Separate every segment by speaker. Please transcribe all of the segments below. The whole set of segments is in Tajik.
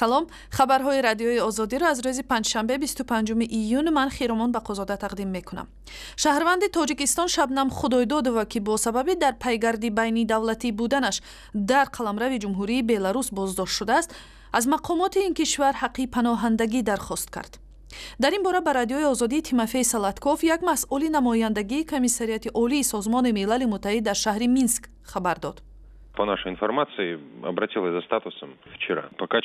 Speaker 1: Салом, хабарҳои Радиои Озодиро аз рӯзи панҷшанбе, 25 июн, ман Хиромон Бақозода тақдим мекунам. Шаҳрванди Тоҷикистон Шабнам Худойдодова, ки бо сабаби дар пайгарди байнидавлатӣ буданаш дар қаламрави Ҷумҳурии Беларус боздошт шудааст, аз мақомоти ин кишвар ҳаққи паноҳандагӣ дархост кард. Дар ин бора ба Радиои Озодӣ Тимофей Салатков, як масъули намояндагии Комиссариати Олии Созмони Милали Муттаҳид дар шаҳри Минск, хабар дод.
Speaker 2: По нашей информации, обратилась за статусом вчера. Пока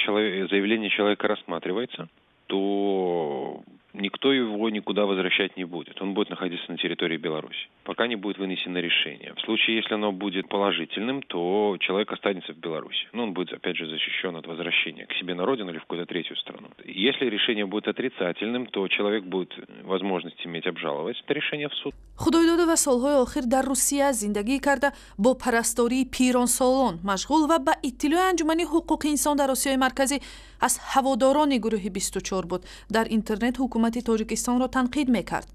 Speaker 2: заявление человека рассматривается, то никто его никуда возвращать не будет. Он будет находиться на территории Беларуси, пока не будет вынесено решение. В случае, если оно будет положительным, то человек останется в Беларуси. Но он будет, опять же, защищен от возвращения к себе на родину или в какую-то третью страну. Если решение будет отрицательным, то человек будет возможность иметь обжаловать это решение в суд.
Speaker 1: Худойдодова солҳои охир дар Русия зиндагӣ карда, бо парастории пиронсолон машғул ва, ба иттилои Анҷумани ҳуқуқи инсон дар Осиёи Марказӣ, аз ҳаводорони гурӯҳи 24 буд. Дар интернет ҳукумати Тоҷикистонро танқид мекард.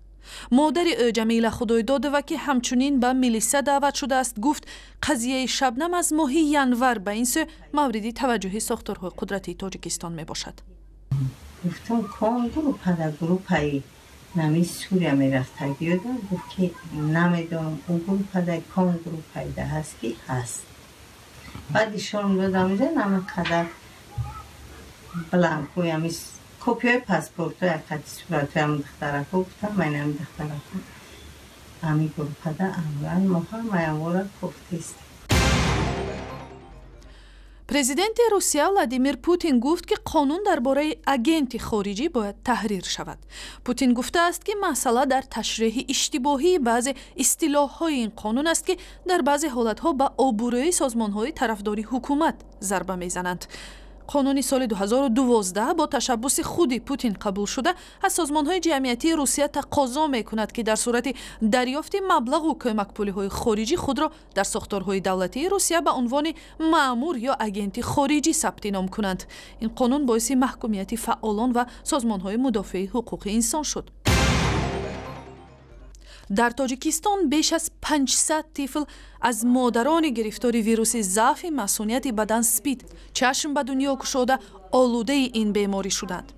Speaker 1: Модари ӯ, Ҷамила Худойдодова, ки ҳамчунин ба милиса даъват шудааст, гуфт, қазияи Шабнам аз моҳи январ ба ин сӯ мавриди таваҷҷӯҳи сохторҳои қудратии Тоҷикистон мебошад.
Speaker 3: Гуфтам, кон группада, группаи нами Сурия мерафтагиёда. Гуфт, ки намедонам, ӯ группада, кон группаида ҳаст, ки ҳаст. Баъд ишон додам, иҷа нама қадар бланкҳои, ами копияи паспортҳои, ақади суратҳои ами духтарако. Гуфтам, ман ами духтарако ами группада амран, мо ҳамаямора кофтест.
Speaker 1: Президенти Русия Владимир Путин гуфт, ки қонун дар бораи агенти хориҷӣ бояд таҳрир шавад. Путин гуфтааст, ки масъала дар ташреҳи иштибоҳии баъзе истилоҳҳои ин қонун аст, ки дар баъзе ҳолатҳо ба обурӯи созмонҳои тарафдори ҳукумат зарба мезананд. Қонуни соли 2012 бо ташаббуси худи Путин қабул шуда, аз созмонҳои ҷамъиятии Русия тақозо мекунад, ки дар сурати дарёфти маблағу кӯмакпулиҳои хориҷӣ худро дар сохторҳои давлатии Русия ба унвони маъмур ё агенти хориҷӣ сабти ном кунанд. Ин қонун боиси маҳкумияти фаъолон ва созмонҳои мудофиаи ҳуқуқи инсон шуд. Дар Тоҷикистон беш аз 500 тифл аз модарони гирифтори вируси заъфи масунияти бадан СПИД чашм ба дунё кушода, олудаи ин беморӣ шуданд.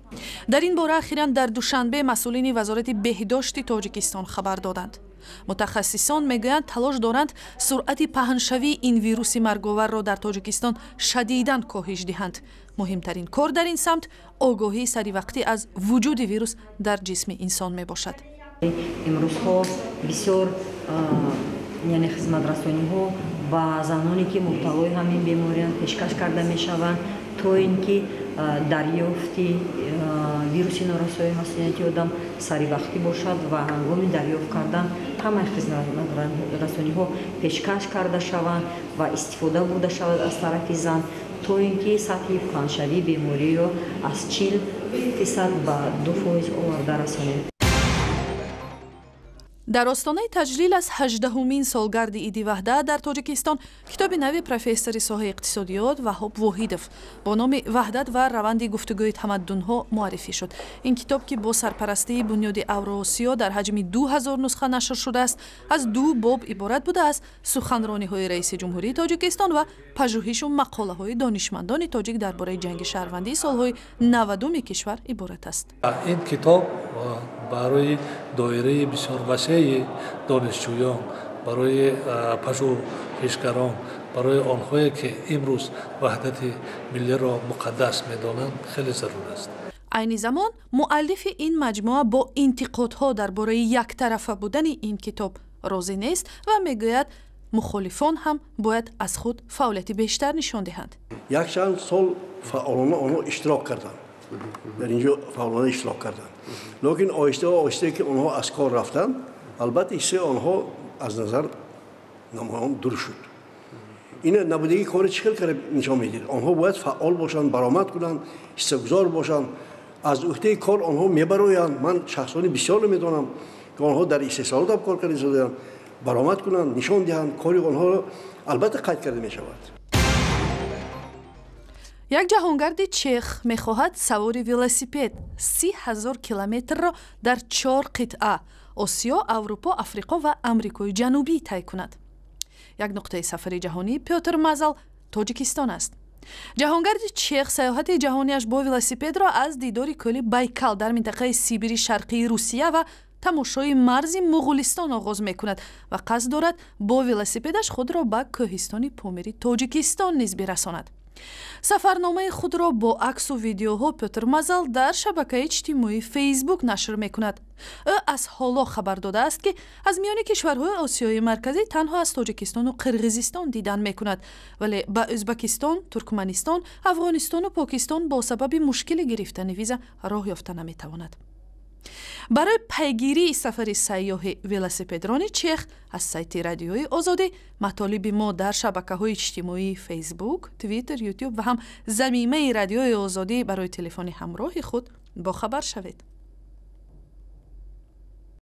Speaker 1: Дар ин бора ахиран дар Душанбе масъулини Вазорати беҳдошти Тоҷикистон хабар доданд. Мутахассисон мегӯянд, талош доранд суръати паҳншавии ин вируси марговарро дар Тоҷикистон шадидан коҳиш диҳанд. Муҳимтарин кор дар ин самт огоҳии саривақтӣ аз вуҷуди вирус дар ҷисми инсон мебошад.
Speaker 4: Имрӯзҳо бисёр, яъне, хизматрасониҳо ба заноне, ки мубталои ҳамин беморианд, пешкаш карда мешаванд, то ин ки дарёфти вируси норасоии масунияти одам саривақтӣ бошад ва ҳангоми дарёфт кардан ҳамаи хизматрасониҳо пешкаш карда шаванд ва истифода бурда шавад аз тарафи зан, то ин ки сатҳи паҳншавии бемориро аз 40% ба 2% оварда расонем.
Speaker 1: Дар остонаи таҷлил аз 18-умин солгарди Иди Ваҳдат дар Тоҷикистон китоби нави профессори соҳаи иқтисодиёт Ваҳоб Воҳидов бо номи «Ваҳдат ва раванди гуфтугӯи тамаддунҳо» муаррифӣ шуд. Ин китоб, ки бо сарпарастии Бунёди Авроосиё дар ҳаҷми 2000 нусха нашр шудааст, аз ду боб иборат буда, аз суханрониҳои раиси ҷумҳурии Тоҷикистон ва пажӯҳишу мақолаҳои донишмандони тоҷик дар бораи ҷанги шаҳрвандии солҳои 90-уми кишвар иборат аст.
Speaker 5: Ин китоб барои доираи бисёр васеи донишҷӯён, барои пажӯҳишгарон, барои онҳое, ки имрӯз ваҳдати миллиро муқаддас медонанд, хеле зарур аст.
Speaker 1: Айни замон муаллифи ин маҷмӯа бо интиқодҳо дар бораи яктарафа будани ин китоб розӣ нест ва мегӯяд, мухолифон ҳам бояд аз худ фаъолияти бештар нишон диҳанд.
Speaker 6: Якчанд сол фаъолона онҳо иштирок карданд, дар ин ҷо фаъолона иштирок карданд, лекин оҳиста оҳиста ки онҳо аз кор рафтанд, албатта, ҳиссаи онҳо аз назар намоён дур шуд. Ина набудагии кори чӣ хел карда нишон медиҳад? Онҳо бояд фаъол бошанд, баромад кунанд, ҳиссагузор бошанд. Аз уҳдаи кор онҳо мебароянд. Ман шахсони бисёре медонам, ки онҳо дар истеҳсолот ҳам кор карда истодаанд. Баромад кунанд, нишон диҳанд, кори онҳоро албатта қайд карда мешавад.
Speaker 1: Як ҷаҳонгарди чех мехоҳад савори велосипед 30 000 километрро дар чор қитъа: Осиё, Аврупо, Африқо ва Амрикои Ҷанубӣ тай кунад. Як нуқтаи сафари ҷаҳонии Пётр Мазал Тоҷикистон аст. Ҷаҳонгарди чех саёҳати ҷаҳонияш бо велосипедро аз дидори кӯли Байкал дар минтақаи Сибири Шарқии Русия ва тамошои марзи Муғулистон оғоз мекунад ва қасд дорад бо велосипедаш худро ба кӯҳистони Помири Тоҷикистон низ бирасонад. Сафарномаи худро бо аксу видеоҳо Пётр Мазал дар шабакаи иҷтимоии Фейсбук нашр мекунад. Ӯ аз ҳоло хабар додааст, ки аз миёни кишварҳои Осиёи Марказӣ танҳо аз Тоҷикистону Қирғизистон дидан мекунад, вале ба Ӯзбакистон, Туркманистон, Афғонистону Покистон бо сабаби мушкили гирифтани виза роҳ ёфта наметавонад. Барои пайгирии сафари сайёҳи велосипедрони чех аз сайти Радиои Озодӣ, матолиби мо дар шабакаҳои иҷтимоии Фейсбук, Твиттер, Ютуб ва ҳам замимаи Радиои Озодӣ барои телефони ҳамроҳи худ бохабар шавед.